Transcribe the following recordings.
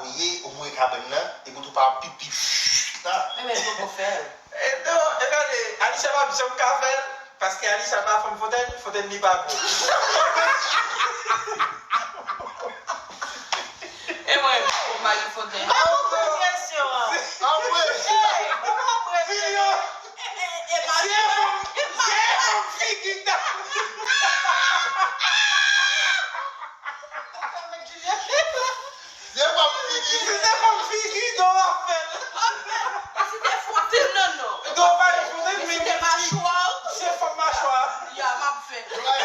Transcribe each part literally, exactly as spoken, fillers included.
ou ye, ou boure kabann nan, epi tou pa ap pipi la. Enben, poko fè l. E non, e gade, Alisha p ap janm ka fè l, paske Alisha pa fanm fontenn, fontenn li pa gwo. E mwen, mwen pa gen fontenn. Mwen konprann kesyon an. Anmwey! Hey, mwen konprann. Julio! E, e, e, se fanm, se fanm figi ta. Se fanm figi. Si se fanm figi, non, w ap fè l. E si te fontenn nan, non. Non, pa gen fontenn, men si te machwa. Se fanm machwa. Ya, m ap fè l. Wi.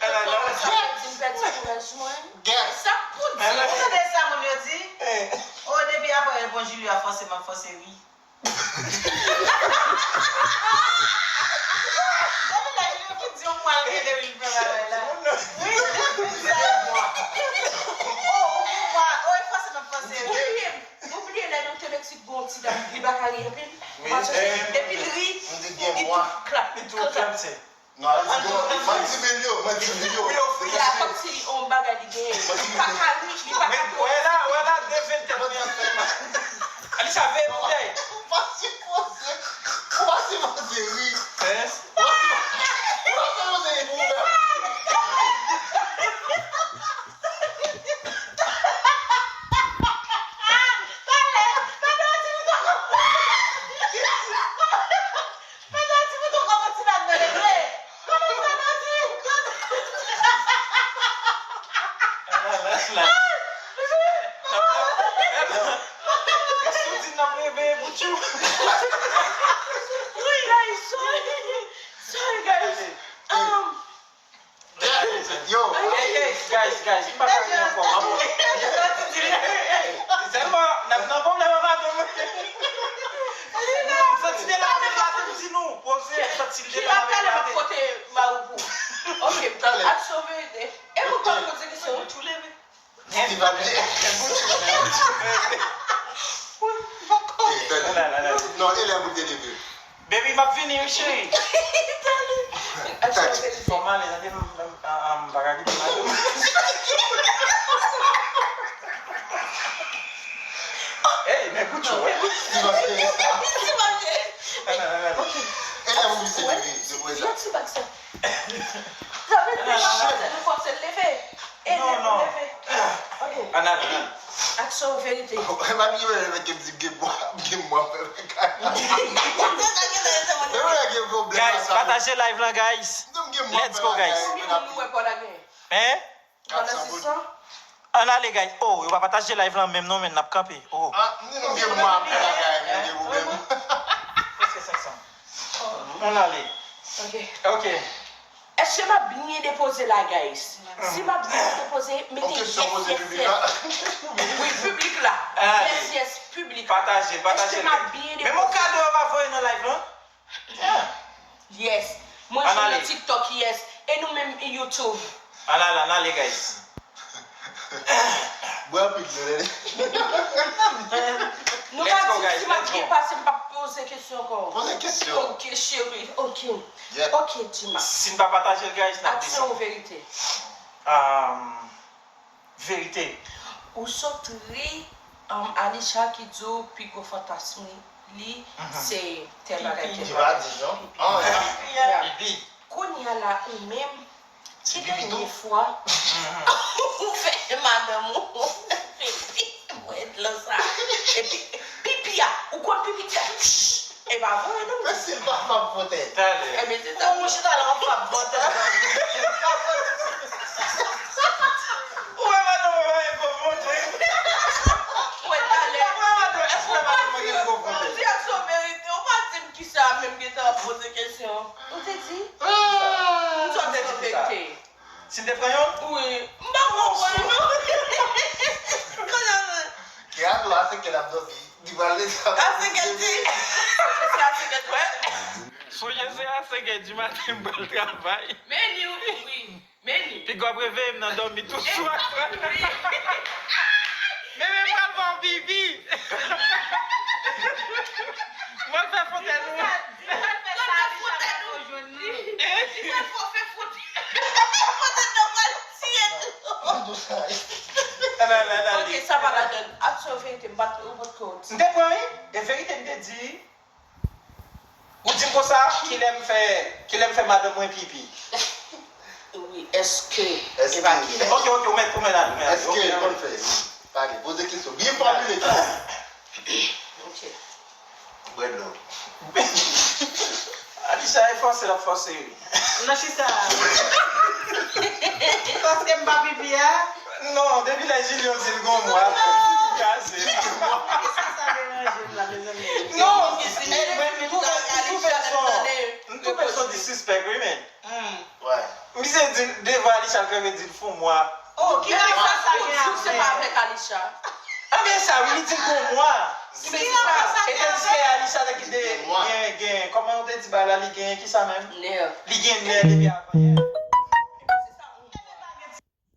Sa vle di m pèdi kouraj mwen. Sa k pou di? Ou tande sa moun yo di? Oh, depi apre Evangelio a fòse, m ap fòse ri. Depi lè Julio fin di yon mwa, l gen de ri l fè bagay la. Wi, depi sa. Oh, ou gen mwa, oh, e fòse m ap fòse ri. Ou bliye, ou bliye lè nou te Meksik, gon ti dam, li pa ka ri anpil. Epi l ri, li tou klap, li tou klap. Non, Alex, bon, Manti Milyo, Manti Milyo. Li la kòmsi li on bagay li genyen. Li pa ka ri, li pa ka. Wè la, wè la, de ventèt mwen ap fè mal. Alisha, veye boutèy. Ou pa sipoze, ou pa sipoze ri. Hein? Ou pa sipoze, ou pa sipoze ri pou ou menm. Talè, talè, ou di m tou. Mwen ta di mwen tou kòman ti bag nan regle. Kòman sa nan di? Wi, guys, sorry. Sorry, guys. Um, Yo! Hey, hey, guys, guys, m pa ka ri ankò. Sèlman, n ap nan pwoblèm anba tou. M santi de la men maten, m di nou, poze, m santi de la men maten. Talè m ap pote mari pou ou. Ok, aksyon verite. E mwen pa poze kesyon. Ti va byen. Non, e lè pou te leve. Baby, m ap vini, wi, cheri. Tande. Fò m ale, tande, m, m, m, m pa ka kite madanm. Hey, men Gucci, wè. Ti manje sa. Ti manje. Nan, nan, nan, nan. E lè pou misye leve, se pou sa. Yon ti bag sa. Sa vle di, nou fòse l leve. Non, non. Ok. Ann ale. Aksyon, verite. Epa m gen mwen mèt gen di gen mwa, gen mwa fè bagay. Guys, pataje live lan, guys. Let's go, guys. Konbyen moun nou wè pa w la gen? Hein? Ann ale, guys. Oh, yo pa pataje live lan menm non, men n ap kanpe. Oh. Ah, m di nou gen mwa pou bagay, men gen pwoblèm. Prèske senk san. Ann ale. Ok. Ok. Èske m ap byen depoze la, guys? Si m ap byen depoze, mete yes, yes, yes. Wi, piblik la. Yes, yes, piblik la. Pataje, pataje. Èske m ap byen depoze? Menm yon kado yo pa voye nan live lan. Yes. Mwen jwenn nan TikTok, yes. E nou menm YouTube? Ann ale, ann ale, guys. Bwè anpil dlo, tande. Nou pa di si m ap byen pase, m p ap poze kesyon ankò. Poze kesyon. Ok, cheri. Ok. Ok, Dima. Si n pa pataje l, guys, n ap desann. Aksyon ou verite? Um, Verite. Ou sot ri, um, Alisha ki di w pi gwo fantasm li, li se tèl bagay, tèl bagay. Pipi. Pipi. Kounye a la, ou menm, ki dènye fwa ou fè madanm ou pipi? Bwè dlo sa. Epi, pipi a, ou konn pipi k fè. E pa vre, non. Men si l pa fap vote. Talè. Ebyen, se sa. Ou mouche talè, w ap fap vote. Ou wè madanm mwen pa gen gwo vote. Ou wè talè. Ou wè madanm, èske madanm mwen gen gwo vote? Ou di aksyon verite, ou pa di m kisa menm gentan ap poze kesyon. Ou te di? Ah! M sot di verite. Si m te pran youn? Wi. M pa konprann, non. Kounye a, men. Ke a dlo a senkèt ap dòmi. Li pral leve a senkèt di. Se a senkèt, wè. Sonje se a senkèt di maten m pral travay. Men li, wi. Men li. Piga w ap reveye m nan dòmi tou swa. Men, men m pral fè yon pipi. M pral fè fontèn ou. Li pral fè sa, li pral fè fontèn ou. Li pral fè fontèn. Fontèn nan pral Ok, sa pa ladan. Ap sou verite, m pa t, ou pa t ko. M te pran, wi. E verite m te di. Ou di m konsa, kilè m fè, kilè m fè madanm mwen pipi? Wi, èske. Èske. E pa kilè. Ok, ok, ou mèt, ou mèt ale, ou mèt ale. Èske l konn fè? Wi. Pale, poze kesyon. Byen fòmile kesyon. Ok. Bwè dlo. Alisha e fòse l ap fòse wi. Nan chita. Paske m pa pipi a. Non, depi lè Julio di l gon mwa, kraze. Kisa sa deranje m la, mezanmi? Non, e mwen, m twouve, m twouve son, m twouve son disrespect, wi, men. Hmm. Misye di l devan Alisha, l kanpe di l fon mwa. Oh, ki bagay sa, sa gen a fè? Se pa avèk Alisha. Anben sa, wi, li di l gon mwa. Ki bagay sa, sa gen a fè? E tandiske Alisha te kite gen, gen, kòman yo te di bagay la, li gen, kisa menm? Nè. Li gen nè depi avan yè.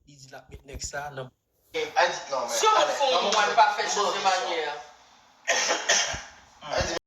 Li di l ap met nèg sa nan. Si yon moun fè yon mwa, li pa fè chanje manyè.